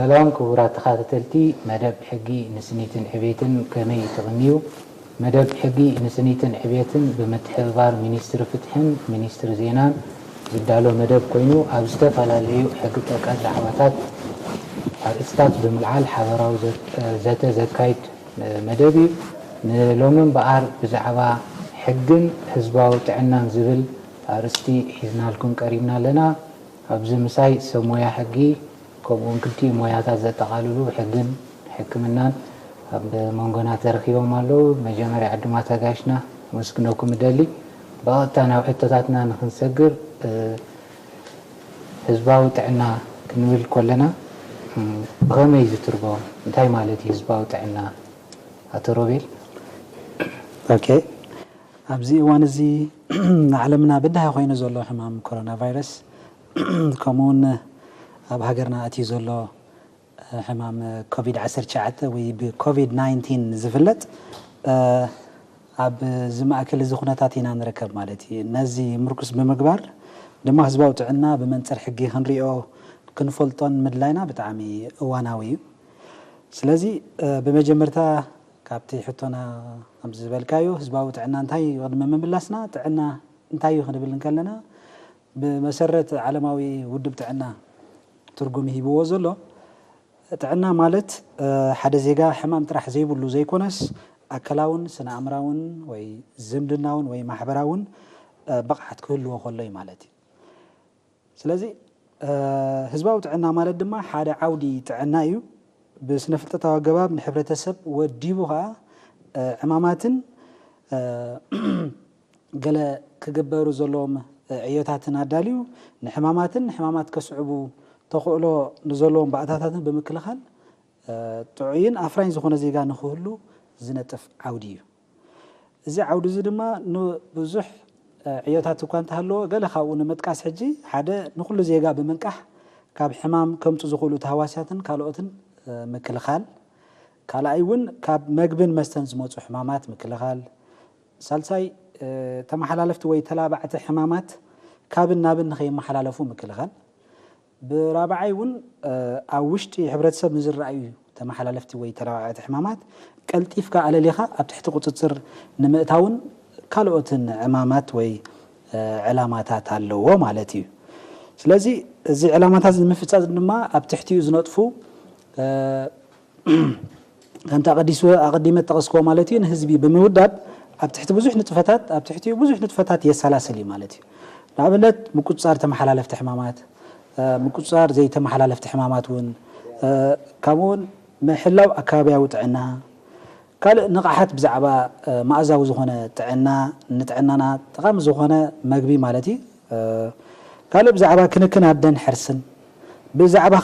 ሰላም ክቡራት ተኸታተልቲ መደብ ሕጊ ንስኒትን ዕቤትን፣ ከመይ ትቕንዩ? መደብ ሕጊ ንስኒትን ዕቤትን ብምትሕብባር ሚኒስትሪ ፍትሕን ሚኒስትሪ ዜናን ዝዳሎ መደብ ኮይኑ፣ ኣብ ዝተፈላለዩ ሕጊ ጠቀስ ዛዕባታት ኣርእስታት ብምልዓል ሓበራዊ ዘ-፣ ዘተ ዘካይድ መደብ እዩ። ንሎሚ እምበኣር ብዛዕባ ሕግን ህዝባዊ ጥዕናን ዝብል ኣርእስቲ ሒዝናልኩም ቀሪብና ኣለና። ኣብዚ ምሳይ ሰብ ሞያ ሕጊ፣ ከምኡውን ክልቲኡ ሞያታት ዘጠቓልሉ ሕግን ሕክምናን ኣብ መንጎና ተረኺቦም ኣለዉ። መጀመርያ ዕዱማት ኣጋይሽና ከመስግነኩም እደሊ። ብቐጥታ ናብ ሕቶታትና ንክንሰግር፣ እ፣ ህዝባዊ ጥዕና ክንብል ከለና፣ እ፣ ብኸመይ ዝትርጎም? እንታይ ማለት እዩ ህዝባዊ ጥዕና? ኣቶ ሮቤል። ኦኬ፣ ኣብዚ እዋን እዚ ንዓለምና በዳሂ ኮይኑ ዘሎ ሕማም ኮሮና ቫይረስ፣ ከምኡውን ኣብ ሃገርና ኣትዩ ዘሎ ሕማም ኮቪድ ዓሰርተ ትሽዓተ ወይ ብኮቪድ ናይንቲን ዝፍለጥ፣ ኣብ እዚ ማእከል እዚ ኩነታት ኢና ንርከብ ማለት እዩ። ነዚ ምርኩስ ብምግባር ድማ ህዝባዊ ጥዕና ብመንጽር ሕጊ ክንሪኦ ክንፈልጦን ምድላይና ብጣዕሚ እዋናዊ እዩ። ስለዚ ብመጀመርታ ካብቲ ሕቶና ከምዚ ዝበልካዮ ህዝባዊ ጥዕና እንታይ እዩ ቅድሚ ምምላስና ጥዕና እንታይ እዩ ክንብል እንከለና ብመሰረት ዓለማዊ ውድብ ጥዕና ትርጉም ሂብዎ ዘሎ ጥዕና ማለት ሓደ ዜጋ ሕማም ጥራሕ ዘይብሉ ዘይኮነስ ኣካላውን ስነ ኣእምራውን ወይ ዝምድናውን ወይ ማሕበራውን ብቕዓት ክህልዎ ከሎ እዩ ማለት እዩ። ስለዚ ህዝባዊ ጥዕና ማለት ድማ ሓደ ዓውዲ ጥዕና እዩ። ብስነ ፍልጠታዊ ኣገባብ ንሕብረተሰብ ወዲቡ ኸዓ ዕማማትን ገለ ክግበሩ ዘለዎም ዕዮታትን ኣዳልዩ ንሕማማትን ንሕማማት ከስዕቡ ተኽእሎ ንዘለዎም ባእታታትን ብምክልኻል ጥዑይን ኣፍራይን ዝኾነ ዜጋ ንኽህሉ ዝነጥፍ ዓውዲ እዩ። እዚ ዓውዲ እዚ ድማ ንብዙሕ ዕዮታት እኳ እንተሃለዎ ገለ ካብኡ ንምጥቃስ ሕጂ ሓደ ንኹሉ ዜጋ ብምንቃሕ ካብ ሕማም ከምፁ ዝኽእሉ ተሃዋስያትን ካልኦትን ምክልኻል፣ ካልኣይ እውን ካብ መግብን መስተን ዝመፁ ሕማማት ምክልኻል፣ ሳልሳይ ተመሓላለፍቲ ወይ ተላባዕቲ ሕማማት ካብን ናብን ንኸይመሓላለፉ ምክልኻል፣ ብራብዓይ እውን ኣብ ውሽጢ ሕብረተሰብ ንዝረኣዩ ተመሓላለፍቲ ወይ ተላባዕቲ ሕማማት ቀልጢፍካ ኣለሊኻ ኣብ ትሕቲ ቁፅፅር ንምእታውን ካልኦትን ዕማማት ወይ ዕላማታት ኣለዎ ማለት እዩ። ስለዚ እዚ ዕላማታት እዚ ንምፍፃም ድማ ኣብ ትሕቲኡ ዝነጥፉ ከምቲ ኣቐዲሱ ኣቐዲመ ዝጠቐስክዎ ማለት እዩ ንህዝቢ ብምውዳብ ኣብ ትሕቲ ብዙሕ ንጥፈታት ኣብ ትሕቲኡ ብዙሕ ንጥፈታት የሰላስል እዩ ማለት እዩ። ንኣብነት ምቁፅፃር ተመሓላለፍቲ ሕማማት፣ ምቁፅፃር ዘይተመሓላለፍቲ ሕማማት እውን ከምኡ እውን ምሕላው ኣከባቢያዊ ጥዕና ካልእ ንቕሓት ብዛዕባ መኣዛዊ ዝኾነ ጥዕና ንጥዕናና ጠቓሚ ዝኾነ መግቢ ማለት እዩ። ካልእ ብዛዕባ ክንክን ኣደን ሕርስን ብዛዕባ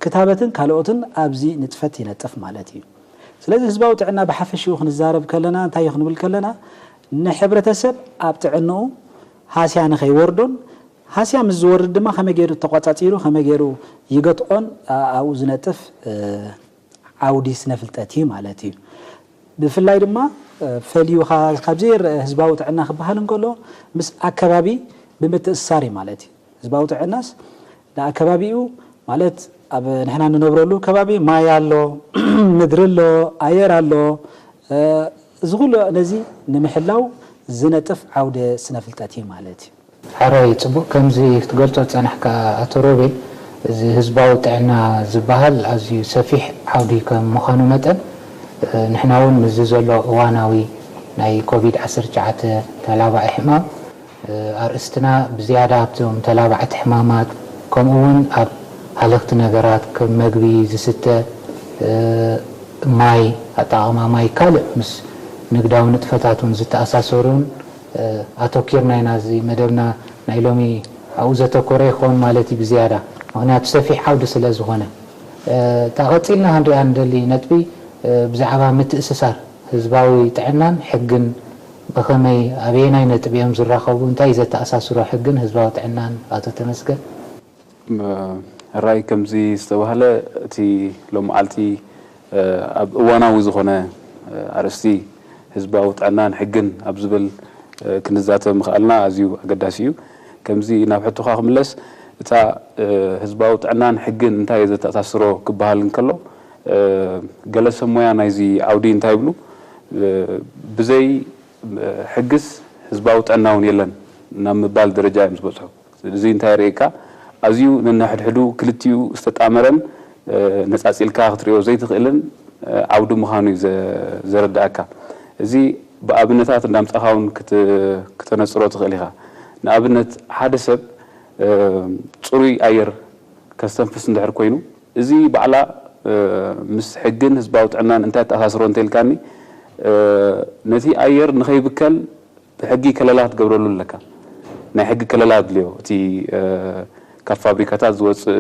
ክታበትን ካልኦትን ኣብዚ ንጥፈት ይነጥፍ ማለት እዩ። ስለዚ ህዝባዊ ጥዕና ብሓፈሽኡ ክንዛረብ ከለና እንታይ እዩ ክንብል ከለና ንሕብረተሰብ ኣብ ጥዕንኡ ሃስያ ንኸይወርዶን ሃስያ ምስ ዝወርድ ድማ ከመይ ገይሩ ተቋፃፂሩ ከመይ ገይሩ ይገትኦን ኣብኡ ዝነጥፍ ዓውዲ ስነ ፍልጠት እዩ ማለት እዩ። ብፍላይ ድማ ፈልዩ ካብዘይረአ ህዝባዊ ጥዕና ክበሃል እንከሎ ምስ ኣከባቢ ብምትእስሳር እዩ ማለት እዩ። ህዝባዊ ጥዕናስ ንኣከባቢኡ ማለት ኣብ ንሕና እንነብረሉ ከባቢ ማይ ኣሎ፣ ምድሪ ኣሎ፣ ኣየር ኣሎ፣ እዚ ኩሉ ነዚ ንምሕላው ዝነጥፍ ዓውደ ስነ ፍልጠት እዩ ማለት እዩ። ሓራይ ጽቡቕ ከምዚ ክትገልጾ ዝጸናሕካ ኣቶ ሮቤል፣ እዚ ህዝባዊ ጥዕና ዝበሃል ኣዝዩ ሰፊሕ ዓውዲ ከም ምዃኑ መጠን፣ ንሕና እውን ምስዚ ዘሎ እዋናዊ ናይ ኮቪድ ዓሰርተ ትሽዓተ ተላባዒ ሕማም ኣርእስትና ብዝያዳ ኣብቶም ተላባዕቲ ሕማማት ከምኡ እውን ኣብ ሃለኽቲ ነገራት ከም መግቢ፣ ዝስተ ማይ፣ ኣጠቓቕማ ማይ፣ ካልእ ምስ ንግዳዊ ንጥፈታት እውን ዝተኣሳሰሩን ኣተኪርና ኢና እዚ መደብና ናይ ሎሚ ኣብኡ ዘተኮረ ይኸውን ማለት እዩ ብዝያዳ ምኽንያቱ ሰፊሕ ዓውዲ ስለ ዝኾነ። እታ ቀፂልና ክንሪኣ ንደሊ ነጥቢ ብዛዕባ ምትእስሳር ህዝባዊ ጥዕናን ሕግን ብኸመይ ኣበየናይ ነጥቢ እዮም ዝራኸቡ እንታይ እዩ ዘተኣሳስሮ ሕግን ህዝባዊ ጥዕናን ኣቶ ተመስገን? ሕራይ ከምዚ ዝተባህለ እቲ ሎም መዓልቲ ኣብ እዋናዊ ዝኾነ ኣርእስቲ ህዝባዊ ጥዕናን ሕግን ኣብ ዝብል ክንዛተብ ምኽኣልና ኣዝዩ ኣገዳሲ እዩ። ከምዚ ናብ ሕቶኻ ክምለስ እታ ህዝባዊ ጥዕናን ሕግን እንታይ እየ ዘተኣሳስሮ ክበሃል እንከሎ፣ ገለ ሰብ ሞያ ናይዚ ዓውዲ እንታይ ይብሉ፣ ብዘይ ሕግስ ህዝባዊ ጥዕና እውን የለን ናብ ምባል ደረጃ እዮም ዝበፅሑ። እዚ እንታይ የርእየካ? ኣዝዩ ነንሕድሕዱ ክልቲኡ ዝተጣመረን ነፃፂልካ ክትሪኦ ዘይትኽእልን ዓውዲ ምዃኑ እዩ ዘረድኣካ። እዚ ብኣብነታት እንዳምፃኻ እውን ክተነፅሮ ትኽእል ኢኻ። ንኣብነት ሓደ ሰብ ፅሩይ ኣየር ከስተንፍስ እንድሕር ኮይኑ፣ እዚ ባዕላ ምስ ሕግን ህዝባዊ ጥዕናን እንታይ ተኣሳስሮ እንተልካኒ፣ ነቲ ኣየር ንኸይብከል ብሕጊ ከለላ ክትገብረሉ ኣለካ። ናይ ሕጊ ከለላ ኣድልዮ፣ እቲ ካብ ፋብሪካታት ዝወፅእ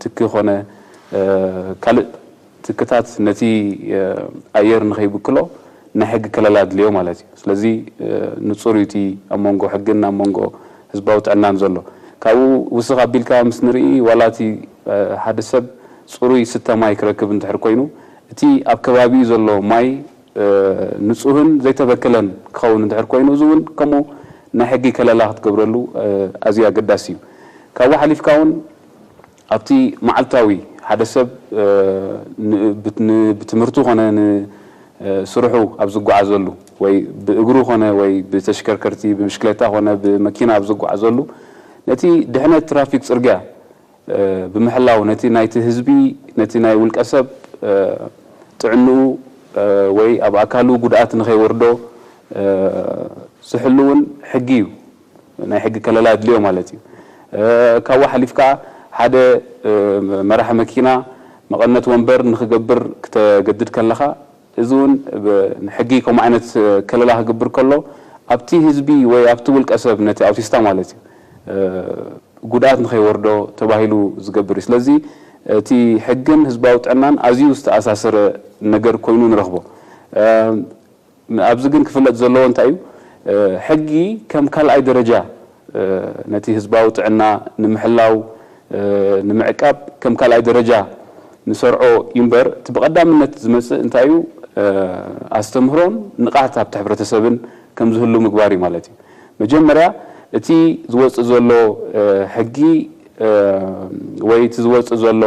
ትኪ ኾነ ካልእ ትክታት ነቲ ኣየር ንኸይብክሎ ናይ ሕጊ ከለላ ኣድልዮ ማለት እዩ። ስለዚ ንፁር እዩ እቲ ኣብ መንጎ ሕግን ኣብ መንጎ ህዝባዊ ጥዕናን ዘሎ። ካብኡ ውስኽ ኣቢልካ ምስ ንርኢ፣ ዋላ እቲ ሓደ ሰብ ፅሩይ ስተ ማይ ክረክብ እንድሕር ኮይኑ፣ እቲ ኣብ ከባቢኡ ዘሎ ማይ ንፁህን ዘይተበከለን ክኸውን እንድሕር ኮይኑ፣ እዚ እውን ከምኡ ናይ ሕጊ ከለላ ክትገብረሉ ኣዝዩ ኣገዳሲ እዩ። ካብኡ ሓሊፍካ እውን ኣብቲ መዓልታዊ ሓደ ሰብ ብትምህርቱ ኮነ ንስርሑ ኣብ ዝጓዓዘሉ ወይ ብእግሩ ኮነ ወይ ብተሽከርከርቲ ብብሽክሌታ ኮነ ብመኪና ኣብ ዝጓዓዘሉ ነቲ ድሕነት ትራፊክ ፅርግያ ብምሕላው ነቲ ናይቲ ህዝቢ ነቲ ናይ ውልቀ ሰብ ጥዕንኡ ወይ ኣብ ኣካሉ ጉድኣት ንኸይወርዶ ዝሕሉ እውን ሕጊ እዩ። ናይ ሕጊ ከለላ ኣድልዮ ማለት እዩ። ካብኡ ሓሊፍካ ሓደ መራሒ መኪና መቐነት ወንበር ንክገብር ክተገድድ ከለኻ፣ እዚ እውን ሕጊ ከምኡ ዓይነት ከለላ ክገብር ከሎ ኣብቲ ህዝቢ ወይ ኣብቲ ውልቀ ሰብ ነቲ ኣውቲስታ ማለት እዩ ጉድኣት ንኸይወርዶ ተባሂሉ ዝገብር እዩ። ስለዚ እቲ ሕግን ህዝባዊ ጥዕናን ኣዝዩ ዝተኣሳሰረ ነገር ኮይኑ ንረኽቦ። ኣብዚ ግን ክፍለጥ ዘለዎ እንታይ እዩ? ሕጊ ከም ካልኣይ ደረጃ ነቲ ህዝባዊ ጥዕና ንምሕላው ንምዕቃብ ከም ካልኣይ ደረጃ ንሰርዖ እዩ እምበር፣ እቲ ብቐዳምነት ዝመጽእ እንታይ እዩ? ኣስተምህሮን ንቕሓት ኣብቲ ሕብረተሰብን ከም ዝህሉ ምግባር እዩ ማለት እዩ። መጀመርያ እቲ ዝወጽእ ዘሎ ሕጊ ወይ እቲ ዝወጽእ ዘሎ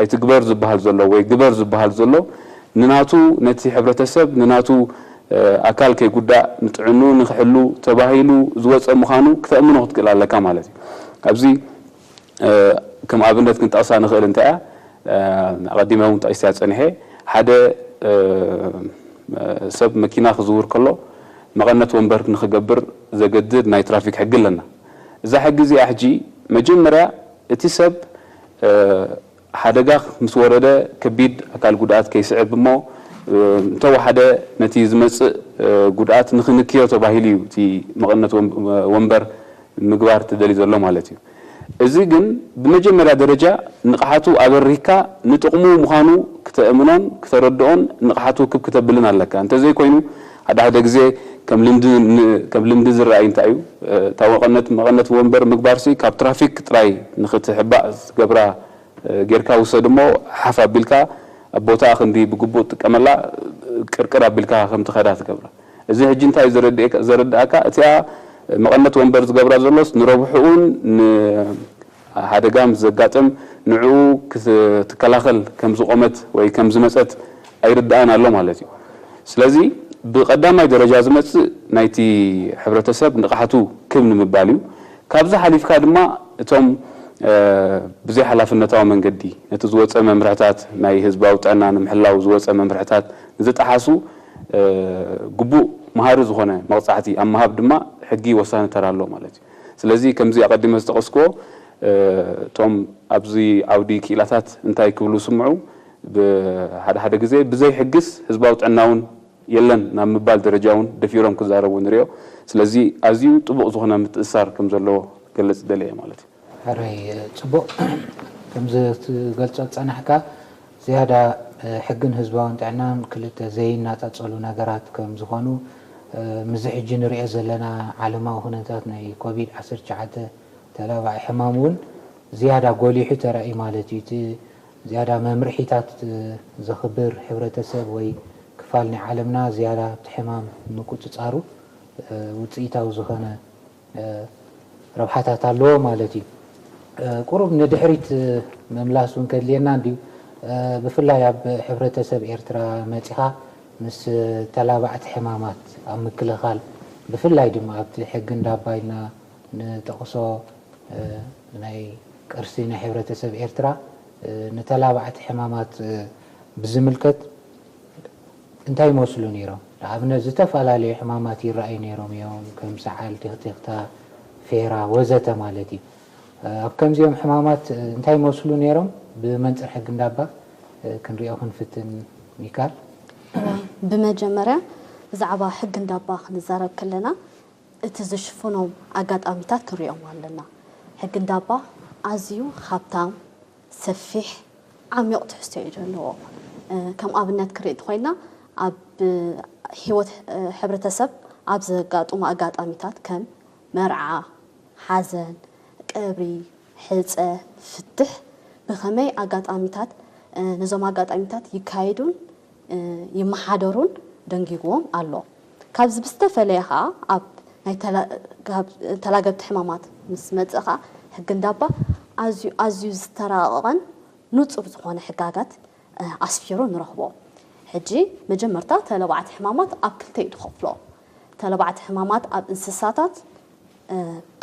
ኣይትግበር ዝበሃል ዘሎ ወይ ግበር ዝበሃል ዘሎ ንናቱ ነቲ ሕብረተሰብ ንናቱ ኣካል ከይጉዳእ ንጥዕኑ ንክሕሉ ተባሂሉ ዝወፀ ምዃኑ ክተእምኖ ክትክእል ኣለካ ማለት እዩ። ኣብዚ ከም ኣብነት ክንጠቕሳ ንኽእል እንታይ እያ፣ ኣቐዲመ እውን ጠቂሰያ ፀኒሐ፣ ሓደ ሰብ መኪና ክዝውር ከሎ መቐነት ወንበር ንክገብር ዘገድድ ናይ ትራፊክ ሕጊ ኣለና። እዛ ሕጊ እዚኣ ሕጂ መጀመርያ እቲ ሰብ ሓደጋ ምስ ወረደ ከቢድ ኣካል ጉድኣት ከይስዕብ እሞ እንተወሓደ ነቲ ዝመፅእ ጉድኣት ንክንክዮ ተባሂሉ እዩ እቲ መቐነት ወንበር ምግባር ትደሊ ዘሎ ማለት እዩ። እዚ ግን ብመጀመርያ ደረጃ ንቕሓቱ ኣበሪህካ ንጥቕሙ ምዃኑ ክተእምኖን ክተረድኦን ንቕሓቱ ክብ ክተብልን ኣለካ። እንተዘይኮይኑ ሓደ ሓደ ግዜ ከም ልምዲ ዝረኣይ እንታይ እዩ፣ እታ መቐነት ወንበር ምግባርሲ ካብ ትራፊክ ጥራይ ንክትሕባእ ዝገብራ ጌርካ ውሰድ እሞ ሓፍ ኣቢልካ ኣብ ቦታኣ ክንዲ ብግቡእ ትጥቀመላ ቅርቅር ኣቢልካ ከም ትኸዳ ትገብራ። እዚ ሕጂ እንታይ እዩ ዘረድኣካ? እቲኣ መቐነት ወንበር ዝገብራ ዘሎስ ንረብሕኡን ንሓደጋ ምስ ዘጋጥም ንዕኡ ክትከላኸል ከም ዝቖመት ወይ ከም ዝመፀት ኣይርድኣን ኣሎ ማለት እዩ። ስለዚ ብቐዳማይ ደረጃ ዝመፅእ ናይቲ ሕብረተሰብ ንቕሓቱ ክብ ንምባል እዩ። ካብዚ ሓሊፍካ ድማ እቶም ብዘይ ሓላፍነታዊ መንገዲ ነቲ ዝወፀ መምርሕታት ናይ ህዝባዊ ጥዕና ንምሕላው ዝወፀ መምርሕታት ንዝጠሓሱ ግቡእ መሃሪ ዝኾነ መቕፃዕቲ ኣብ ምሃብ ድማ ሕጊ ወሳኒ ተራ ኣለዎ ማለት እዩ። ስለዚ ከምዚ ኣቐዲመ ዝጠቐስክዎ እቶም ኣብዚ ዓውዲ ክኢላታት እንታይ ክብሉ ስምዑ፣ ብሓደ ሓደ ግዜ ብዘይ ሕግስ ህዝባዊ ጥዕና እውን የለን ናብ ምባል ደረጃ እውን ደፊሮም ክዛረቡ ንሪኦ። ስለዚ ኣዝዩ ጥቡቕ ዝኾነ ምትእስሳር ከም ዘለዎ ክገልጽ ደልየ ማለት እዩ። ሕራይ ጽቡቕ ከምዚ ትገልጾ ዝጸናሕካ ዝያዳ ሕግን ህዝባውን ጥዕናን ክልተ ዘይናጻጸሉ ነገራት ከም ዝኾኑ ምዚ ሕጂ ንሪኦ ዘለና ዓለማዊ ኩነታት ናይ ኮቪድ ዓሰርተ ትሽዓተ ተላባዒ ሕማም እውን ዝያዳ ጎሊሑ ተራእዩ ማለት እዩ። እቲ ዝያዳ መምርሒታት ዘኽብር ሕብረተሰብ ወይ ክፋል ናይ ዓለምና ዝያዳ ኣብቲ ሕማም ምቁጽጻሩ ውፅኢታዊ ዝኾነ ረብሓታት ኣለዎ ማለት እዩ። ቁሩብ ንድሕሪት ምምላስ እውን ከድልየና እንድዩ። ብፍላይ ኣብ ሕብረተሰብ ኤርትራ መጺኻ ምስ ተላባዕቲ ሕማማት ኣብ ምክልኻል፣ ብፍላይ ድማ ኣብቲ ሕጊ እንዳባ ኢልና ንጠቕሶ ናይ ቅርሲ ናይ ሕብረተሰብ ኤርትራ፣ ንተላባዕቲ ሕማማት ብዝምልከት እንታይ ይመስሉ ነይሮም? ንኣብነት ዝተፈላለዩ ሕማማት ይረኣዩ ነይሮም እዮም፣ ከም ሰዓል፣ ቲኽቲኽታ፣ ፌራ ወዘተ ማለት እዩ። ኣብ ከምዚኦም ሕማማት እንታይ ይመስሉ ነይሮም? ብመንጽር ሕጊ እንዳባ ክንሪኦ ክንፍትን። ሚካል። ብመጀመርያ ብዛዕባ ሕጊ እንዳባ ክንዛረብ ከለና እቲ ዝሽፍኖም ኣጋጣሚታት ክንሪኦም ኣለና። ሕጊ እንዳባ ኣዝዩ ሃብታም፣ ሰፊሕ፣ ዓሚቕ ትሕዝቶ እዩ ዘለዎ። ከም ኣብነት ክርኢ እንተኾይና ኣብ ህይወት ሕብረተሰብ ኣብ ዘጋጥሙ ኣጋጣሚታት ከም መርዓ፣ ሓዘን፣ ቀብሪ፣ ሕፀ፣ ፍትሕ ብኸመይ ኣጋጣሚታት ነዞም ኣጋጣሚታት ይካየዱን ይመሓደሩን ደንጊግዎም ኣሎ። ካብዚ ብዝተፈለየ ኸዓ ኣብ ናይ ተላገብቲ ሕማማት ምስ መፅእ ኸዓ ሕጊ እንዳባ ኣዝዩ ኣዝዩ ዝተራቐቐን ንፁር ዝኾነ ሕጋጋት ኣስፊሩ ንረኽቦ። ሕጂ መጀመርታ ተለባዕቲ ሕማማት ኣብ ክልተ እዩ ዝኸፍሎ። ተለባዕቲ ሕማማት ኣብ እንስሳታት፣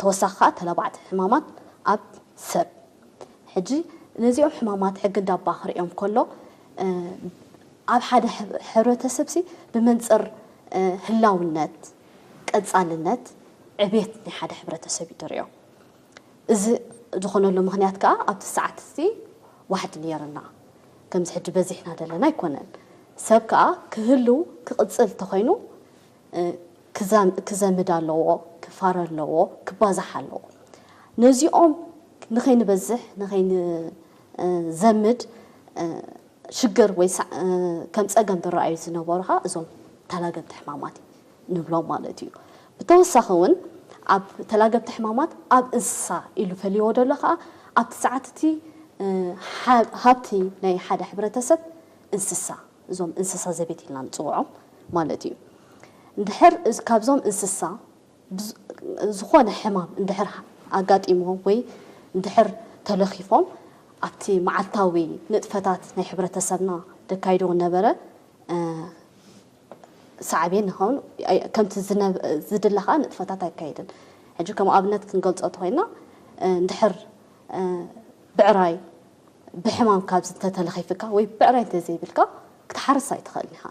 ተወሳኺ ኸዓ ተለባዕቲ ሕማማት ኣብ ሰብ። ሕጂ ነዚኦም ሕማማት ሕጊ እንዳባ ክርእዮም ከሎ ኣብ ሓደ ሕብረተሰብሲ ብመንፅር ህላውነት፣ ቀፃልነት፣ ዕቤት ናይ ሓደ ሕብረተሰብ እዩ ዝርእዮ። እዚ ዝኾነሉ ምኽንያት ከዓ ኣብቲ ሰዓት እቲ ዋሕዲ ነይርና። ከምዚ ሕጂ በዚሕና ዘለና ኣይኮነን። ሰብ ከዓ ክህሉ ክቕፅል ተኾይኑ ክዘምድ ኣለዎ፣ ክፋረ ኣለዎ፣ ክባዛሕ ኣለዎ። ነዚኦም ንኸይንበዝሕ ንኸይንዘምድ ሽግር ወይ ከም ፀገም ዝረኣዩ ዝነበሩ ከዓ እዞም ተላገብቲ ሕማማት ንብሎም ማለት እዩ። ብተወሳኺ እውን ኣብ ተላገብቲ ሕማማት ኣብ እንስሳ ኢሉ ፈልይዎ ዘሎ ከዓ ኣብቲ ሰዓት እቲ ሃብቲ ናይ ሓደ ሕብረተሰብ እንስሳ እዞም እንስሳ ዘቤት ኢልና ንፅውዖም ማለት እዩ። እንድሕር ካብዞም እንስሳ ዝኾነ ሕማም እንድሕር ኣጋጢምዎም ወይ እንድሕር ተለኺፎም ኣብቲ መዓልታዊ ንጥፈታት ናይ ሕብረተሰብና ደካይዶ ነበረ ሳዕቤን ንኸውን ከምቲ ዝድለ ከዓ ንጥፈታት ኣይካየድን። ሕጂ ከም ኣብነት ክንገልፆ ተኮይና እንድሕር ብዕራይ ብሕማም ካብ ዝተተለኺፍካ ወይ ብዕራይ እንተዘይብልካ ክትሓርስ ኣይትኽእልን ኢኻ።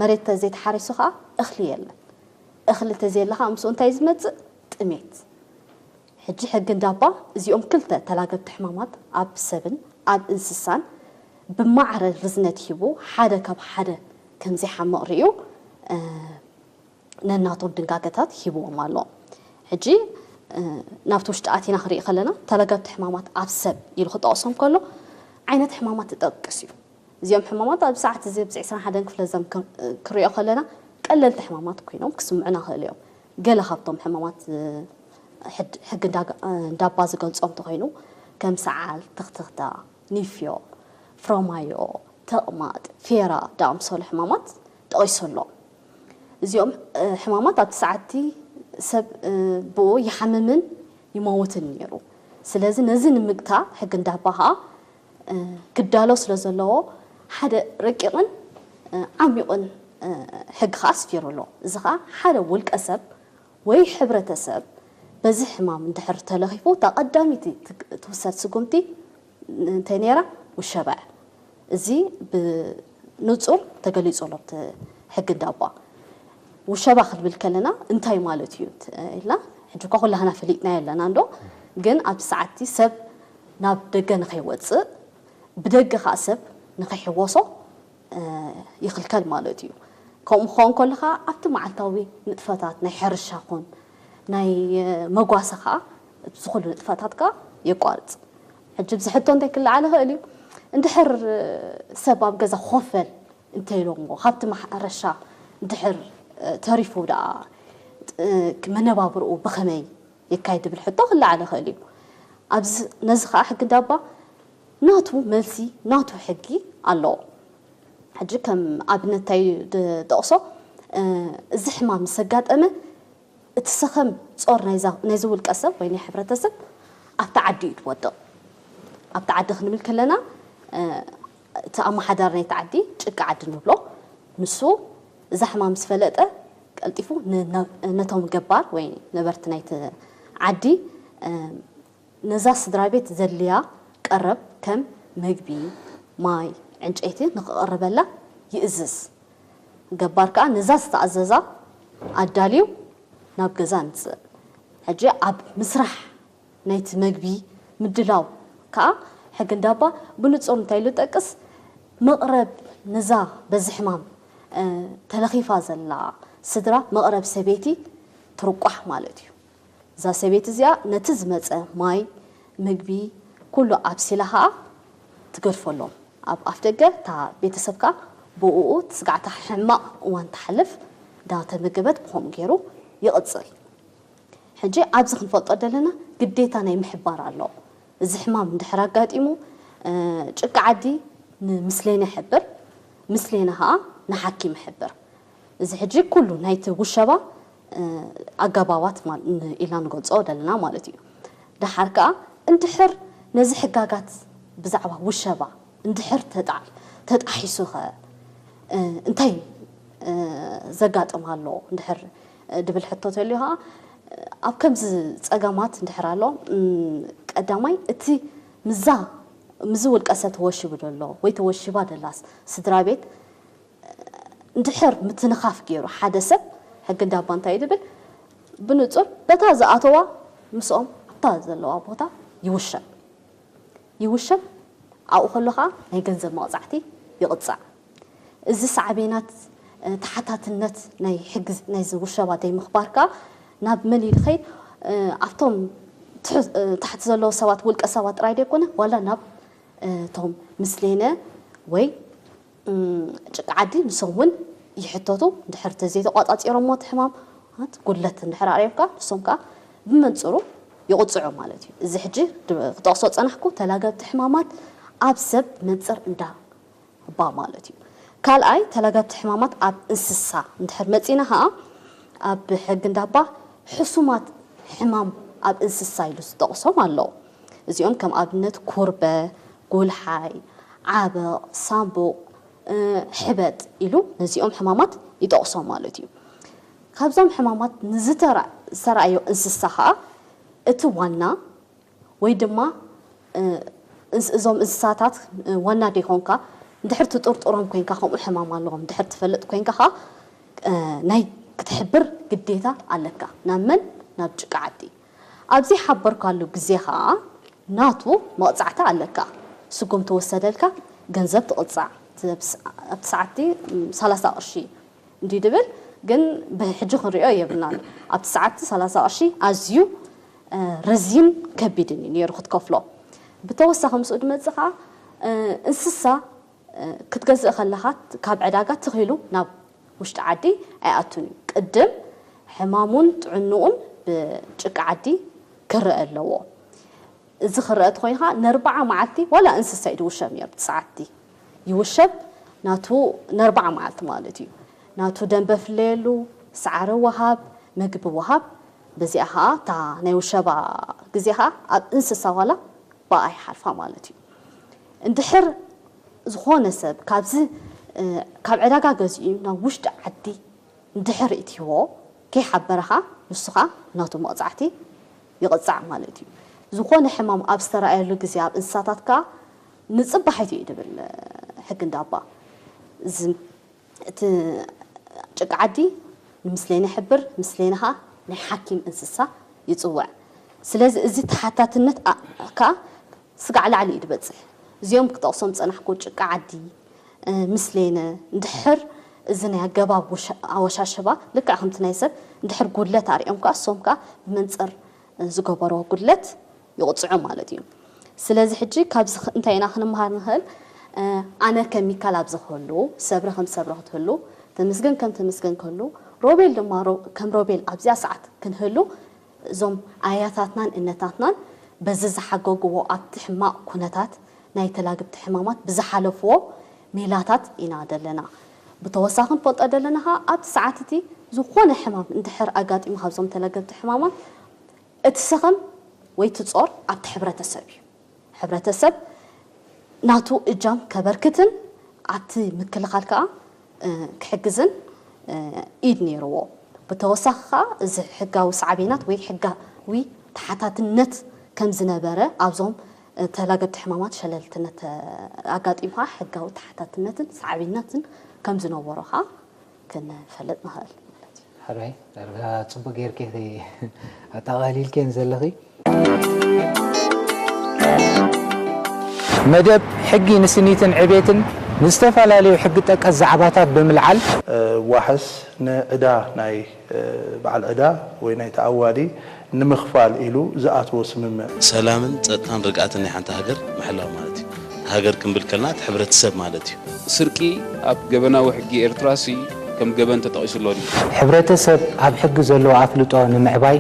መሬት ተዘይተሓሪሱ ከዓ እኽሊ የለን። እኽሊ ተዘየለ ከዓ ምስኡ እንታይ ዝመፅእ? ጥሜት። ሕጂ ሕጊ እንዳባ እዚኦም ክልተ ተላገብቲ ሕማማት ኣብ ሰብን ኣብ እንስሳን ብማዕረ ርዝነት ሂቡ ሓደ ካብ ሓደ ከምዘይሓምቕ ርእዩ ነናቶም ድንጋገታት ሂብዎም ኣሎ። ሕጂ ናብቲ ውሽጢ ኣቲና ክርኢ ከለና ተላገብቲ ሕማማት ኣብ ሰብ ኢሉ ክጠቕሶም ከሎ ዓይነት ሕማማት ትጠቅስ እዩ። እዚኦም ሕማማት ኣብ ሰዓት እዚ ኣብዚ ዕስራን ሓደን ክፍለ ዘመን ክሪኦ ከለና ቀለልቲ ሕማማት ኮይኖም ክስምዑና ክእል እዮም። ገለ ካብቶም ሕማማት ሕጊ እንዳባ ዝገልፆም እንተኮይኑ ከም ሰዓል፣ ትኽትኽታ፣ ኒፍዮ፣ ፍሮማዮ፣ ተቕማጥ፣ ፌራ ዝኣምሰሉ ሕማማት ጠቒሱ ኣሎ። እዚኦም ሕማማት ኣብቲ ሰዓቲ ሰብ ብኡ ይሓምምን ይመውትን ነይሩ። ስለዚ ነዚ ንምግታ ሕጊ እንዳባ ከዓ ክዳሎ ስለ ዘለዎ ሓደ ረቂቕን ዓሚቑን ሕጊ ከዓ ኣስፊሩ ኣሎ። እዚ ከዓ ሓደ ውልቀ ሰብ ወይ ሕብረተሰብ በዚ ሕማም እንድሕር ተለኺፉ እታ ቀዳሚቲ ትውሰድ ስጉምቲ እንታይ ነይራ? ውሸባ። እዚ ብንጹር ተገሊጹ ኣሎ ኣብቲ ሕጊ እንዳባ። ውሸባ ክንብል ከለና እንታይ ማለት እዩ ኢልና ሕጂ እኳ ኩላህና ፈሊጥናዮ ኣለና እንዶ፣ ግን ኣብቲ ሰዓትቲ ሰብ ናብ ደገ ንኸይወጽእ ብደገ ከዓ ሰብ ንኸይሕወሶ ይኽልከል ማለት እዩ። ከምኡ ክኸውን ከሎ ከዓ ኣብቲ መዓልታዊ ንጥፈታት ናይ ሕርሻ ኹን ናይ መጓሰ ከዓ እዚ ኩሉ ንጥፈታት ከዓ የቋርፅ። ሕጂ ብዚ ሕቶ እንታይ ክለዓል ይኽእል እዩ? እንድሕር ሰብ ኣብ ገዛ ኮፈል እንተኢሎምዎ ካብቲ ማሕረሻ እንድሕር ተሪፉ ደኣ መነባብርኡ ብኸመይ የካይድ ዝብል ሕቶ ክለዓል ይኽእል እዩ። ኣብዚ ነዚ ከዓ ሕጊ እንዳባ ናቱ መልሲ ናቱ ሕጊ ኣለዎ። ሕጂ ከም ኣብነት እንታይ ድጠቕሶ እዚ ሕማም ምስ ኣጋጠመ እቲ ሰኸም ጾር ናይዚ ውልቀ ሰብ ወይ ናይ ሕብረተሰብ ኣብቲ ዓዲ እዩ ትወድቕ። ኣብቲ ዓዲ ክንብል ከለና እቲ ኣመሓዳሪ ናይቲ ዓዲ ጭቃ ዓዲ ንብሎ። ንሱ እዛ ሕማም ምስ ፈለጠ ቀልጢፉ ነቶም ገባር ወይ ነበርቲ ናይቲ ዓዲ ነዛ ስድራ ቤት ዘድልያ ቀረብ ከም ምግቢ፣ ማይ፣ ዕንጨይቲ ንክቐርበላ ይእዝዝ። ገባር ከኣ ነዛ ዝተኣዘዛ ኣዳልዩ ናብ ገዛ ኣምጽእ። ሕጂ ኣብ ምስራሕ ናይቲ መግቢ ምድላው ከኣ ሕጊ እንዳባ ብንጹር እንታይ ኢሉ ይጠቅስ? መቕረብ ነዛ በዚ ሕማም ተለኺፋ ዘላ ስድራ መቕረብ ሰበይቲ ትርቋሕ ማለት እዩ። እዛ ሰበይቲ እዚኣ ነቲ ዝመጸ ማይ፣ ምግቢ፣ ኩሉ ኣብሲላ ከኣ ትገድፈሎም። ኣብ ኣፍ ደገ እታ ቤተሰብ ከኣ ብእኡ እቲ ስጋዕታ ሕማቕ እዋን ትሓልፍ እንዳተመገበት ብኸምኡ ገይሩ ይቕጽል። ሕጂ ኣብዚ ክንፈልጦ ዘለና ግዴታ ናይ ምሕባር ኣሎ። እዚ ሕማም እንድሕር ኣጋጢሙ ጭቃ ዓዲ ንምስሌነ ሕብር፣ ምስሌነ ከኣ ንሓኪም ሕብር። እዚ ሕጂ ኩሉ ናይቲ ውሸባ ኣገባባት ኢልና ንገልጾ ዘለና ማለት እዩ። ደሓር ከኣ እንድሕር ነዚ ሕጋጋት ብዛዕባ ውሸባ እንድሕር ተጣሒሱኸ እንታይ ዘጋጥም ኣሎ እንድሕር ድብል ሕቶ ተልዩ ከኣ ኣብ ከምዚ ጸገማት እንድሕር ኣሎ ቀዳማይ እቲ ምዛ ምዚ ውልቀ ሰብ ተወሽቡ ደሎ ወይ ተወሽባ ደላስ ስድራ ቤት እንድሕር ምትንኻፍ ገይሩ ሓደ ሰብ ሕጊ እንዳባ እንታይ ድብል ብንጹር በታ ዝኣተዋ ምስኦም ኣብታ ዘለዋ ቦታ ይውሸብ ይውሸብ ኣብኡ ከሎ ከዓ ናይ ገንዘብ መቕፃዕቲ ይቕፃዕ። እዚ ሳዕቤናት ተሓታትነት ናይ ሕጊ ናይዚ ውሸባ ዘይምኽባር ከዓ ናብ መን እዩ ዝኸይድ? ኣብቶም ታሕቲ ዘለዉ ሰባት ውልቀ ሰባት ጥራይ ዘይኮነ ዋላ ናብ እቶም ምስሌነ ወይ ጭቃ ዓዲ ንሶም እውን ይሕተቱ። እንድሕር ተዘይተቋፃፂሮሞ እቲ ሕማማት ጉድለት እንድሕር ኣርእዮም ከዓ ንሶም ከዓ ብመንፅሩ ይቕፅዑ ማለት እዩ። እዚ ሕጂ ክጠቕሶ ዝፀናሕኩ ተላገብቲ ሕማማት ኣብ ሰብ መንፅር እንዳ እባ ማለት እዩ። ካልኣይ ተላገብቲ ሕማማት ኣብ እንስሳ እንድሕር መፂና ከዓ ኣብ ሕጊ እንዳባ ሕሱማት ሕማም ኣብ እንስሳ ኢሉ ዝጠቕሶም ኣለዉ። እዚኦም ከም ኣብነት ኩርበ፣ ጉልሓይ፣ ዓበቕ፣ ሳምቡቕ፣ ሕበጥ ኢሉ ነዚኦም ሕማማት ይጠቕሶም ማለት እዩ። ካብዞም ሕማማት ንዝተራእዮ እንስሳ ከዓ እቲ ዋና ወይ ድማ እዞም እንስሳታት ዋና ደይኮንካ እንድሕር ትጥርጥሮም ኮይንካ ከምኡ ሕማም ኣለዎም እንድሕር ትፈልጥ ኮይንካ ከዓ ናይ ክትሕብር ግዴታ ኣለካ። ናብ መን? ናብ ጭቃ ዓዲ። ኣብ ዘይሓበርካሉ ግዜ ከዓ ናቱ መቕፃዕቲ ኣለካ። ስጉም ትወሰደልካ፣ ገንዘብ ትቕፃዕ። ኣብቲ ሰዓቲ ሰላሳ ቅርሺ እንዲ ድብል ግን ብሕጂ ክንሪኦ የብልናን። ኣብቲ ሰዓቲ ሰላሳ ቅርሺ ኣዝዩ ረዚን ከቢድን እዩ ነይሩ ክትከፍሎ። ብተወሳኺ ምስኡ ድመፅእ ከዓ እንስሳ ክትገዝእ ከለኻ ካብ ዕዳጋ ትኺሉ ናብ ውሽጢ ዓዲ ኣይኣቱን እዩ። ቅድም ሕማሙን ጥዕንኡን ብጭቃ ዓዲ ክረአ ኣለዎ። እዚ ክረአ ተኾይኑ ከዓ ነርባዓ መዓልቲ ዋላ እንስሳ እዩ ድውሸብ ነይሩ። ብሰዓቲ ይውሸብ ናቱ ነርባዓ መዓልቲ ማለት እዩ። ናቱ ደንበ ፍለየሉ፣ ሳዕሪ ወሃብ፣ ምግቢ ወሃብ። በዚኣ ከዓ እታ ናይ ውሸባ ግዜ ከዓ ኣብ እንስሳ ዋላ ብኣ ይሓልፋ ማለት እዩ። እንድሕር ዝኾነ ሰብ ካብዚ ካብ ዕዳጋ ገዚኡ ናብ ውሽጢ ዓዲ እንድሕር እትይዎ ከይሓበረኻ ንሱኻ ናቱ መቕፃዕቲ ይቕፃዕ ማለት እዩ። ዝኾነ ሕማም ኣብ ዝተረኣየሉ ግዜ ኣብ እንስሳታት ከዓ ንፅባሒት እዩ ድብል ሕጊ እንዳባ። እዚ እቲ ጭቃ ዓዲ ንምስሌነ ሕብር ምስሌነ ከዓ ናይ ሓኪም እንስሳ ይፅውዕ። ስለዚ እዚ ተሓታትነት ከዓ ስጋዕ ላዕሊ እዩ ዝበፅሕ። እዚኦም ክጠቕሶም ዝፀናሕኩ ጭቃ ዓዲ ምስሌነ እንድሕር እዚ ናይ ኣገባብ ኣወሻሽባ ልክዕ ከምቲ ናይ ሰብ እንድሕር ጉድለት ኣርእዮም ከዓ እሶም ከዓ ብመንፅር ዝገበርዎ ጉድለት ይቕፅዑ ማለት እዩ። ስለዚ ሕጂ ካብዚ እንታይ ኢና ክንመሃር ንኽእል? ኣነ ከሚካል ኣብዚ ክህሉ፣ ሰብረ ከም ሰብረ ክትህሉ፣ ተመስገን ከም ተመስገን ክህሉ፣ ሮቤል ድማ ከም ሮቤል ኣብዚኣ ሰዓት ክንህሉ እዞም ኣያታትናን እነታትናን በዚ ዝሓገግዎ ኣብቲ ሕማቕ ኩነታት ናይ ተላግብቲ ሕማማት ብዝሓለፍዎ ሜላታት ኢና ደለና። ብተወሳኺ ንፈልጦ ደለና ከዓ ኣብቲ ሰዓት እቲ ዝኾነ ሕማም እንድሕር ኣጋጢሙ ካብዞም ተለገብቲ ሕማማት እቲ ሰኸም ወይ እቲ ጾር ኣብቲ ሕብረተሰብ እዩ። ሕብረተሰብ ናቱ እጃም ከበርክትን ኣብቲ ምክልኻል ከኣ ክሕግዝን ኢድ ነይርዎ። ብተወሳኺ ከኣ እዚ ሕጋዊ ሳዕቤናት ወይ ሕጋዊ ተሓታትነት ከም ዝነበረ ኣብዞም ተላገብቲ ሕማማት ሸለልትነት ኣጋጢሙ ከኣ ሕጋዊ ተሓታትነትን ሳዕቤናትን ከም ዝነበሮ ከኣ ክንፈልጥ ንኽእል ማለት እዩ። ሕራይ ዳርጋ ፅቡቅ ጌርኪ ኣጠቃሊልክየን ዘለኺ። መደብ ሕጊ ንስኒትን ዕቤትን ንዝተፈላለዩ ሕጊ ጠቀስ ዛዕባታት ብምልዓል። ዋሕስ ንዕዳ ናይ በዓል ዕዳ ወይ ናይ ተኣዋዲ ንምኽፋል ኢሉ ዝኣትዎ ስምምዕ። ሰላምን ፀጥታን ርግኣትን ናይ ሓንቲ ሃገር ምሕላው ማለት እዩ። ሃገር ክንብል ከለና እቲ ሕብረተሰብ ማለት እዩ። ስርቂ ኣብ ገበናዊ ሕጊ ኤርትራሲ ከም ገበን ተጠቒሱ ኣሎ ድዩ? ሕብረተሰብ ኣብ ሕጊ ዘለዎ ኣፍልጦ ንምዕባይ፣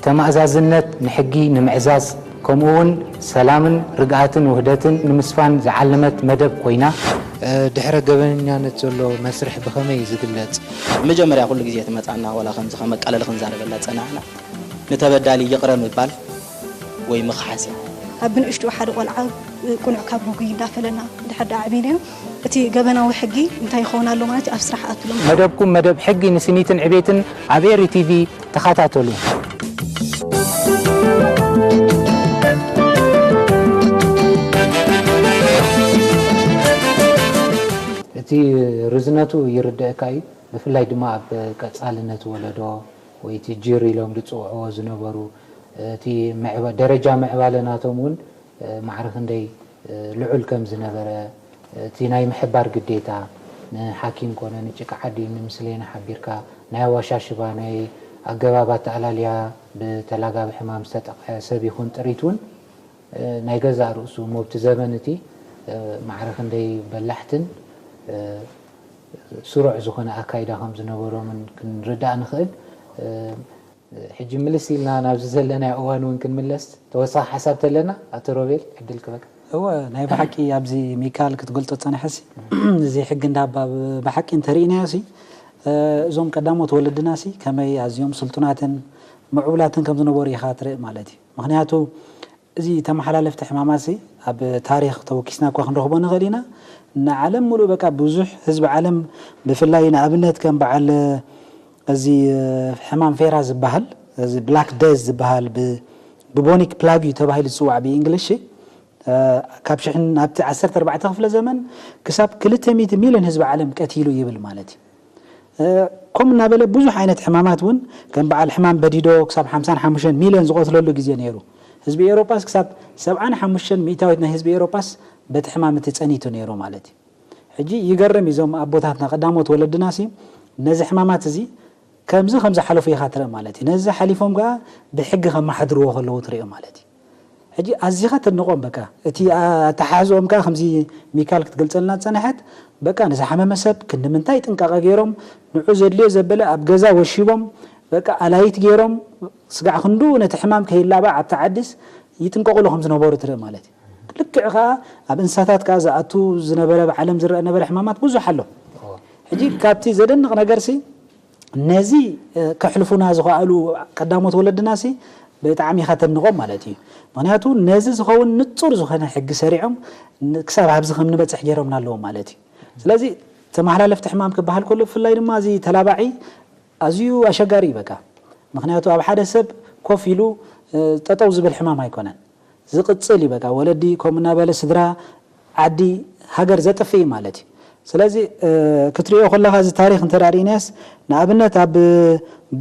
ተማእዛዝነት ንሕጊ ንምዕዛዝ፣ ከምኡ'ውን ሰላምን ርግኣትን ውህደትን ንምስፋን ዝዓለመት መደብ ኮይና፣ ድሕረ ገበነኛነት ዘሎ መስርሕ ብኸመይ እዩ ዝግለጽ? መጀመርያ ኩሉ ግዜ ትመጻና ዋላ ከምዚ ከም መቃለሊ ክንዛረበላ ዝጸናሕና ንተበዳሊ ይቕረ ምባል ወይ ምኽሓስ እያ። ካብ ብንእሽትኡ ሓደ ቆልዓ ቁኑዕ ካብ ርጉይ እንዳፈለና እንድሕር ደኣ ኣዕቢንዮ እቲ ገበናዊ ሕጊ እንታይ ይኸውን ኣሎ ማለት እዩ ኣብ ስራሕ ኣትሎም። መደብኩም መደብ ሕጊ ንስኒትን ዕቤትን ኣብ ኤሪ ቲቪ ተኸታተሉ። እቲ ርዝነቱ ይርደእካ እዩ። ብፍላይ ድማ ኣብ ቀጻልነት ወለዶ ወይ እቲ ጅር ኢሎም ዝጽውዕዎ ዝነበሩ እቲ ደረጃ ምዕባለ ናቶም እውን ማዕረ ክንደይ ልዑል ከም ዝነበረ እቲ ናይ ምሕባር ግዴታ ንሓኪም ኮነ ንጭቃ ዓዲ ንምስሌነ ሓቢርካ ናይ ኣዋሻሽባ ናይ ኣገባብ ኣተኣላልያ ብተላጋቢ ሕማም ዝተጠቕዐ ሰብ ይኹን ጥሪት እውን ናይ ገዛእ ርእሱ እሞ ኣብቲ ዘበን እቲ ማዕረ ክንደይ በላሕትን ስሩዕ ዝኾነ ኣካይዳ ከም ዝነበሮምን ክንርዳእ ንኽእል። ሕጂ ምልስ ኢልና ናብዚ ዘለናዮ እዋን እውን ክንምለስ ተወሳኺ ሓሳብ ተለና ኣቶ ሮቤል ዕድል ክበካ። እወ ናይ ብሓቂ ኣብዚ ሚካል ክትገልጾ ጸንሐሲ እዚ ሕጊ እንዳባ ብሓቂ እንተርኢናዮ ሲ እዞም ቀዳሞት ወለድና ሲ ከመይ ኣዝዮም ስልጡናትን ምዕቡላትን ከም ዝነበሩ ኢኻ ትርኢ ማለት እዩ። ምክንያቱ እዚ ተመሓላለፍቲ ሕማማት ሲ ኣብ ታሪኽ ተወኪስና እኳ ክንረኽቦ ንኽእል ኢና። ንዓለም ሙሉእ በቃ ብዙሕ ህዝቢ ዓለም ብፍላይ ንኣብነት ከም በዓል እዚ ሕማም ፌራ ዝበሃል እዚ ብላክ ደዝ ዝበሃል ብቡቦኒክ ፕላግ እዩ ተባሂሉ ዝፅዋዕ ብእንግሊሽ ካብ ሽሕን ኣብቲ ዓሰርተ ኣርባዕተ ክፍለ ዘመን ክሳብ ክልተ ሚእቲ ሚልዮን ህዝቢ ዓለም ቀቲሉ ይብል ማለት እዩ። ከም እናበለ ብዙሕ ዓይነት ሕማማት እውን ከም በዓል ሕማም በዲዶ ክሳብ ሓምሳን ሓሙሽተን ሚልዮን ዝቐትለሉ ግዜ ነይሩ። ህዝቢ ኤውሮጳስ ክሳብ ሰብዓን ሓሙሽተን ሚእታዊት ናይ ህዝቢ ኤውሮጳስ በቲ ሕማም እቲ ጸኒቱ ነይሩ ማለት እዩ። ሕጂ ይገርም እዩ፣ እዞም ኣቦታትና ቀዳሞት ወለድናሲ ነዚ ሕማማት እዚ ከምዚ ከም ዝሓለፉ ኢኻ ትርኢ ማለት እዩ። ነዚ ሓሊፎም ከኣ ብሕጊ ከመሓድርዎ ከለዉ ትሪኦ ማለት እዩ። ሕጂ ኣዚኻ ተድንቖም በቃ እቲ ኣተሓሕዝኦም ከኣ ከምዚ ሚካል ክትገልጸልና ዝጸንሐት በቃ ንዝሓመመ ሰብ ክንዲ ምንታይ ጥንቃቐ ገይሮም ንዑ ዘድልዮ ዘበለ ኣብ ገዛ ወሺቦም በቃ ኣላይት ገይሮም ስጋዕ ክንድኡ ነቲ ሕማም ከይላባዕ ኣብቲ ዓዲስ ይጥንቀቑሉ ከም ዝነበሩ ትርኢ ማለት እዩ። ልክዕ ከኣ ኣብ እንስሳታት ከኣ ዝኣቱ ዝነበረ ኣብ ዓለም ዝረአ ነበረ ሕማማት ብዙሕ ኣሎ። ሕጂ ካብቲ ዘደንቕ ነገርሲ ነዚ ከሕልፉና ዝኸኣሉ ቀዳሞት ወለድናሲ ብጣዕሚ ኢኻ ተድንቖም ማለት እዩ። ምኽንያቱ ነዚ ዝኸውን ንጹር ዝኾነ ሕጊ ሰሪዖም ክሳብ ኣብዚ ከም ንበጽሕ ገይሮምና ኣለዎም ማለት እዩ። ስለዚ ተመሓላለፍቲ ሕማም ክበሃል ከሎ ብፍላይ ድማ እዚ ተላባዒ ኣዝዩ ኣሸጋሪ እዩ በቃ። ምኽንያቱ ኣብ ሓደ ሰብ ኮፍ ኢሉ ጠጠው ዝብል ሕማም ኣይኮነን። ዝቕጽል እዩ በቃ ወለዲ ከምኡ እናበለ ስድራ ዓዲ ሃገር ዘጥፍእ እዩ ማለት እዩ። ስለዚ ክትሪኦ ከለኻ እዚ ታሪኽ እንተ ርኢናያስ ንኣብነት ኣብ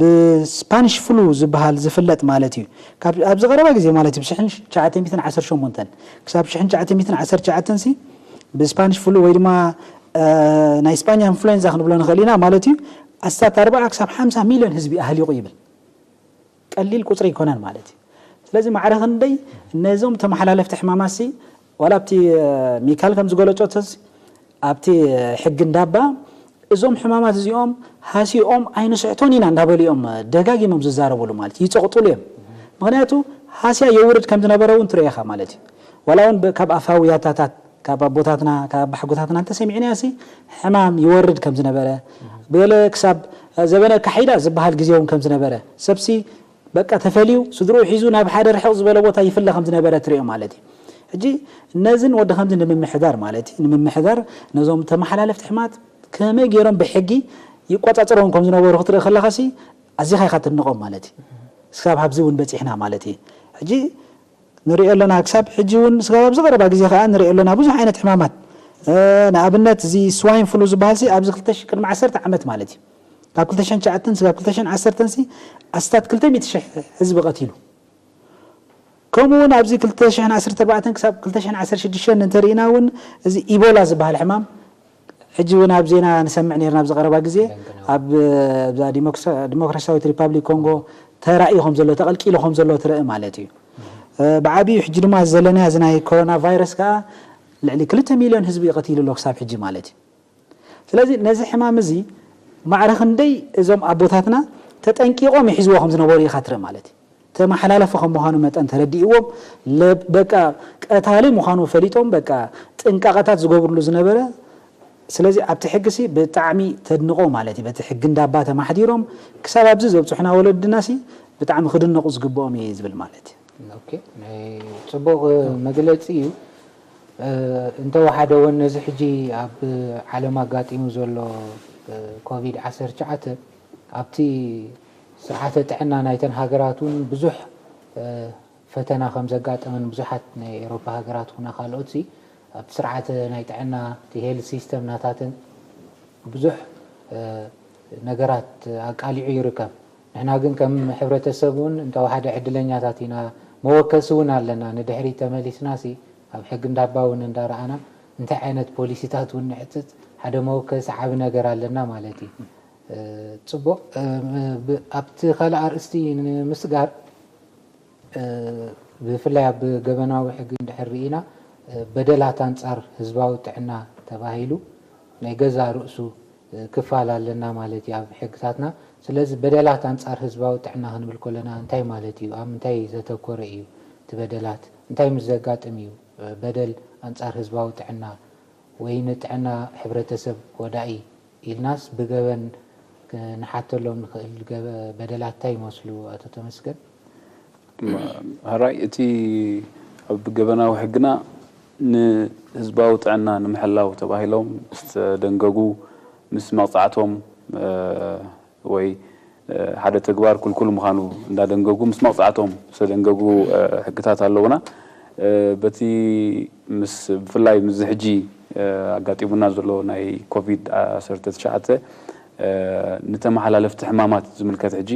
ብስፓኒሽ ፍሉ ዝበሃል ዝፍለጥ ማለት እዩ። ኣብዚ ቀረባ ግዜ ማለት እዩ ብሽሕን ትሽዓተ ሚእትን ዓሰርተ ሸሞንተን ክሳብ ሽሕን ትሽዓተ ሚእትን ዓሰርተ ትሽዓተን ሲ ብስፓኒሽ ፍሉ ወይ ድማ ናይ ስጳኛ ኢንፍሉዌንዛ ክንብሎ ንኽእል ኢና ማለት እዩ። ኣስታት ኣርባዓ ክሳብ ሓምሳ ሚልዮን ህዝቢ ኣህሊቑ ይብል። ቀሊል ቁፅሪ ኣይኮነን ማለት እዩ። ስለዚ ማዕረ ክንደይ ነዞም ተመሓላለፍቲ ሕማማት ሲ ዋላ ኣብቲ ሚካል ከም ዝገለፆ ተስ ኣብቲ ሕጊ እንዳባ እዞም ሕማማት እዚኦም ሃሲኦም ኣይንስሕቶን ኢና እንዳበሉ እዮም ደጋጊሞም ዝዛረቡሉ ማለት እዩ። ይፀቕጥሉ እዮም። ምክንያቱ ሃስያ የውርድ ከም ዝነበረ እውን ትሪኦ ኢኻ ማለት እዩ። ዋላ እውን ካብ ኣፋዊ ያታታት ካብ ኣቦታትና ካብ ኣባሓጎታትና እንተሰሚዕናዮ ሲ ሕማም ይወርድ ከም ዝነበረ ገለ ክሳብ ዘበነ ኣካሒዳ ዝበሃል ግዜ እውን ከም ዝነበረ ሰብሲ በቃ ተፈልዩ ስድርኡ ሒዙ ናብ ሓደ ርሕቕ ዝበለ ቦታ ይፍለ ከም ዝነበረ ትሪኦ ማለት እዩ። ሕጂ ነዝን ወዲ ከምዚ ንምምሕዳር ማለት እዩ፣ ንምምሕዳር ነዞም ተመሓላለፍቲ ሕማት ከመይ ገይሮም ብሕጊ ይቆጻጸርዎም ከም ዝነበሩ ክትርኢ ከለኻሲ ኣዚኻ ኢኻ ትድንቖም ማለት እዩ። እስካብ ኣብዚ እውን በጺሕና ማለት እዩ። ሕጂ ንሪኦ ኣለና፣ ክሳብ ሕጂ እውን ስጋብ ኣብዚ ቀረባ ግዜ ከዓ ንሪኦ ኣለና ብዙሕ ዓይነት ሕማማት። ንኣብነት እዚ ስዋይን ፍሉ ዝበሃል ሲ ኣብዚ ክልተ ሽሕ ቅድሚ ዓሰርተ ዓመት ማለት እዩ፣ ካብ ክልተ ሽሕን ትሽዓተን ስጋብ ክልተ ሽሕን ዓሰርተን ሲ ኣስታት ክልተ ሚእቲ ሽሕ ህዝቢ ቀቲሉ። ከምኡ እውን ኣብዚ ክልተ ሽሕን ዓሰርተ ኣርባዕተን ክሳብ ክልተ ሽሕን ዓሰርተ ሽዱሽተን እንተርኢና እውን እዚ ኢቦላ ዝበሃል ሕማም ሕጂ እውን ኣብ ዜና ንሰምዕ ነርና ኣብዚ ቀረባ ግዜ ኣብ ዲሞክራሲያዊት ሪፓብሊክ ኮንጎ ተራእዩ ከም ዘሎ ተቐልቂሉ ከም ዘሎ ትርኢ ማለት እዩ። ብዓብዩ ሕጂ ድማ ዘለና እዚ ናይ ኮሮና ቫይረስ ከዓ ልዕሊ ክልተ ሚልዮን ህዝቢ ይቐቲሉ ኣሎ ክሳብ ሕጂ ማለት እዩ። ስለዚ ነዚ ሕማም እዚ ማዕረ ክንደይ እዞም ኣቦታትና ተጠንቂቖም ይሕዝዎ ከም ዝነበሩ ኢኻ ትርኢ ማለት እዩ። ተመሓላለፊ ከም ምዃኑ መጠን ተረዲእዎም በቃ ቀታሊ ምዃኑ ፈሊጦም በቃ ጥንቃቐታት ዝገብርሉ ዝነበረ። ስለዚ ኣብቲ ሕጊ ሲ ብጣዕሚ ተድንቖ ማለት እዩ። በቲ ሕጊ እንዳባ ተማሕዲሮም ክሳብ ኣብዚ ዘብፅሑና ወለድና ሲ ብጣዕሚ ክድነቑ ዝግብኦም እየ ዝብል ማለት እዩ። ጽቡቕ መግለፂ እዩ። እንተወሓደ እውን ነዚ ሕጂ ኣብ ዓለም ኣጋጢሙ ዘሎ ኮቪድ ዓሰርተ ትሽዓተ ኣብቲ ስርዓተ ጥዕና ናይተን ሃገራት እውን ብዙሕ ፈተና ከም ዘጋጠመን ብዙሓት ናይ ኤሮፓ ሃገራት ኩና ካልኦት ኣብቲ ስርዓተ ናይ ጥዕና እቲ ሄልት ሲስተም ናታተን ብዙሕ ነገራት ኣቃሊዑ ይርከብ። ንሕና ግን ከም ሕብረተሰብ እውን እንተወሓደ ዕድለኛታት ኢና፣ መወከሲ እውን ኣለና። ንድሕሪት ተመሊስና ሲ ኣብ ሕጊ እንዳባ እውን እንዳረኣና እንታይ ዓይነት ፖሊሲታት እውን ንሕፅፅ ሓደ መወከሲ ዓቢ ነገር ኣለና ማለት እዩ። ፅቡቕ። ኣብቲ ካልእ ኣርእስቲ ንምስጋር ብፍላይ ኣብ ገበናዊ ሕጊ እንድሕር ርኢና በደላት ኣንጻር ህዝባዊ ጥዕና ተባሂሉ ናይ ገዛእ ርእሱ ክፋል ኣለና ማለት እዩ ኣብ ሕግታትና። ስለዚ በደላት ኣንጻር ህዝባዊ ጥዕና ክንብል ከለና እንታይ ማለት እዩ? ኣብ ምንታይ ዘተኮረ እዩ እቲ በደላት? እንታይ ምስ ዘጋጥም እዩ በደል ኣንጻር ህዝባዊ ጥዕና ወይ ንጥዕና ሕብረተሰብ ጎዳኢ ኢልናስ ብገበን ክንሓተሎም ንኽእል በደላት እንታይ ይመስሉ ኣቶ ተመስገን? ሕራይ እቲ ኣብ ገበናዊ ሕግና ንህዝባዊ ጥዕና ንምሕላው ተባሂሎም ዝተደንገጉ ምስ መቕፃዕቶም ወይ ሓደ ተግባር ክልኩል ምዃኑ እንዳደንገጉ ምስ መቕፃዕቶም ዝተደንገጉ ሕግታት ኣለውና። በቲ ምስ ብፍላይ ምስዚ ሕጂ ኣጋጢሙና ዘሎ ናይ ኮቪድ ዓሰርተ ትሽዓተ ንተመሓላለፍቲ ሕማማት ዝምልከት ሕጂ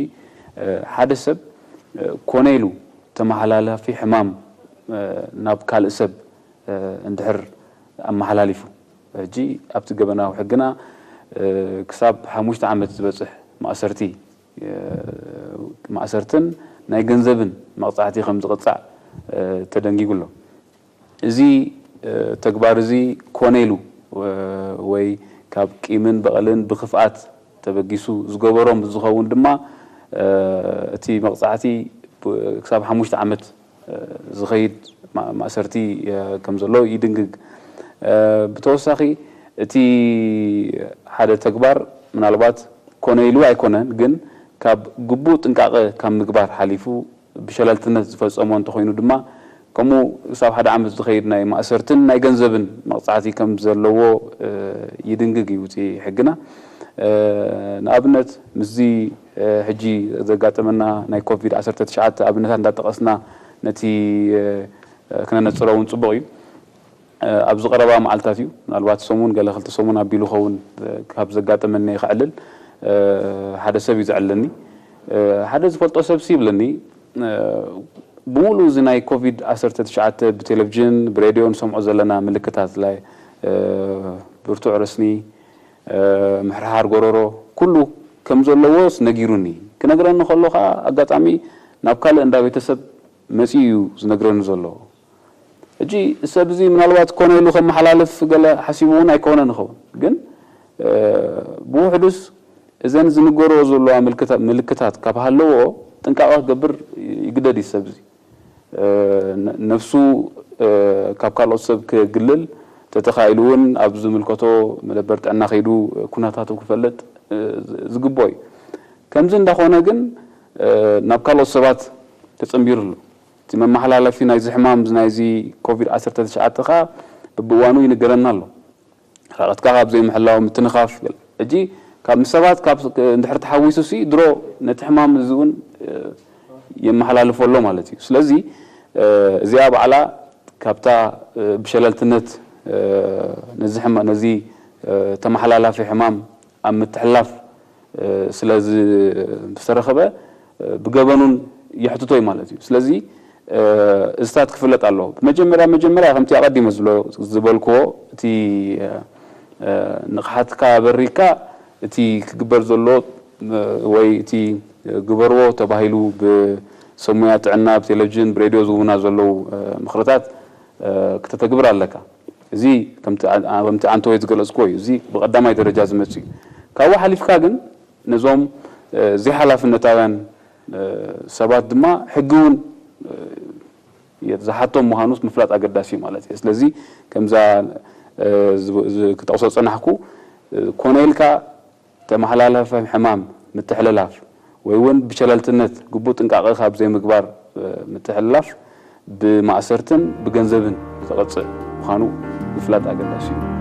ሓደ ሰብ ኮነ ኢሉ ተመሓላላፊ ሕማም ናብ ካልእ ሰብ እንድሕር ኣመሓላሊፉ ሕጂ ኣብቲ ገበናዊ ሕግና ክሳብ ሓሙሽተ ዓመት ዝበፅሕ ማእሰርቲ ማእሰርትን ናይ ገንዘብን መቕፃዕቲ ከም ዝቕፃዕ ተደንጊጉ ኣሎ። እዚ ተግባር እዚ ኮነ ኢሉ ወይ ካብ ቂምን በቐልን ብክፍኣት ተበጊሱ ዝገበሮም ዝኸውን ድማ እቲ መቕፃዕቲ ክሳብ ሓሙሽተ ዓመት ዝኸይድ ማእሰርቲ ከም ዘሎ ይድንግግ። ብተወሳኺ እቲ ሓደ ተግባር ምናልባት ኮነ ኢሉ ኣይኮነን፣ ግን ካብ ግቡእ ጥንቃቐ ካብ ምግባር ሓሊፉ ብሸለልትነት ዝፈፀሞ እንተኾይኑ ድማ ከምኡ ክሳብ ሓደ ዓመት ዝኸይድ ናይ ማእሰርትን ናይ ገንዘብን መቕፃዕቲ ከም ዘለዎ ይድንግግ እዩ እቲ ሕግና። ንኣብነት ምስዚ ሕጂ ዘጋጠመና ናይ ኮቪድ ዓሰርተ ትሽዓተ ኣብነታት እንዳጠቐስና ነቲ ክነነፅሮ እውን ፅቡቕ እዩ። ኣብዚ ቀረባ መዓልታት እዩ ምናልባት ሰሙን ገለ ክልተ ሰሙን ኣቢሉ ኸውን ካብ ዘጋጠመኒ ክዕልል ሓደ ሰብ እዩ ዘዕለኒ። ሓደ ዝፈልጦ ሰብ ሲ ይብለኒ ብሙሉ እዚ ናይ ኮቪድ ዓሰርተ ትሽዓተ ብቴሌቪዥን ብሬድዮ ንሰምዖ ዘለና ምልክታት ላይ ብርቱዕ ረስኒ ምሕርሓር ጎረሮ ኩሉ ከም ዘለዎስ ነጊሩኒ። ክነግረኒ ከሎ ከዓ ኣጋጣሚ ናብ ካልእ እንዳ ቤተሰብ መፂኡ እዩ ዝነግረኒ ዘሎ። ሕጂ ሰብ እዚ ምናልባት ኮነ ኢሉ ከመሓላልፍ ገለ ሓሲቡ እውን ኣይኮነን ይኸውን፣ ግን ብውሕዱስ እዘን ዝንገርኦ ዘለዋ ምልክታት ካብ ሃለዎ ጥንቃቐ ክገብር ይግደድ እዩ ሰብ እዚ። ነፍሱ ካብ ካልኦት ሰብ ክግልል ተተኻኢሉ እውን ኣብ ዝምልከቶ መደበር ጥዕና ከይዱ ኩነታቱ ክፈልጥ ዝግብኦ እዩ። ከምዚ እንዳኾነ ግን ናብ ካልኦት ሰባት ተጸንቢሩ ኣሎ። እቲ መመሓላለፊ ናይዚ ሕማም ናይዚ ኮቪድ ዓሰርተ ትሽዓተ ከኣ በብእዋኑ ይንገረና ኣሎ። ርሕቀትካ ካብ ዘይምሕላው ምትንኻፍ። ሕጂ ካብ ምስ ሰባት ካብ እንድሕር ተሓዊሱ ሲ ድሮ ነቲ ሕማም እዚ እውን የመሓላልፎ ኣሎ ማለት እዩ። ስለዚ እዚኣ ባዕላ ካብታ ብሸለልትነት ነዚ ተመሓላላፊ ሕማም ኣብ ምትሕላፍ ስለ ዝተረኸበ ብገበኑን የሕትቶ እዩ ማለት እዩ። ስለዚ እዚታት ክፍለጥ ኣለዎ። መጀመርያ መጀመርያ ከምቲ ኣቐዲመ ዝበልክዎ እቲ ንቕሓትካ ኣበሪካ እቲ ክግበር ዘሎ ወይ እቲ ግበርዎ ተባሂሉ ብሰሙያ ጥዕና ብቴሌቪዥን ብሬድዮ ዝህቡና ዘለዉ ምኽርታት ክተተግብር ኣለካ። እዚ ከምቲ ዓንተወይ ዝገለፅኩዎ እዩ። እዚ ብቐዳማይ ደረጃ ዝመፅእ እዩ። ካብኡ ሓሊፍካ ግን ነዞም ዘይሓላፍነታውያን ሰባት ድማ ሕጊ እውን ዝሓቶም ምዃኑስ ምፍላጥ ኣገዳሲ እዩ ማለት እዩ። ስለዚ ከምዛ ክጠቕሶ ዝፀናሕኩ ኮነ ኢልካ ተመሓላላፊ ሕማም ምትሕልላፍ ወይ እውን ብሸለልትነት ግቡእ ጥንቃቐ ካብ ዘይምግባር ምትሕልላፍ ብማእሰርትን ብገንዘብን ዝተቐፅዕ ምዃኑ ምፍላጥ ኣገዳሲ እዩ።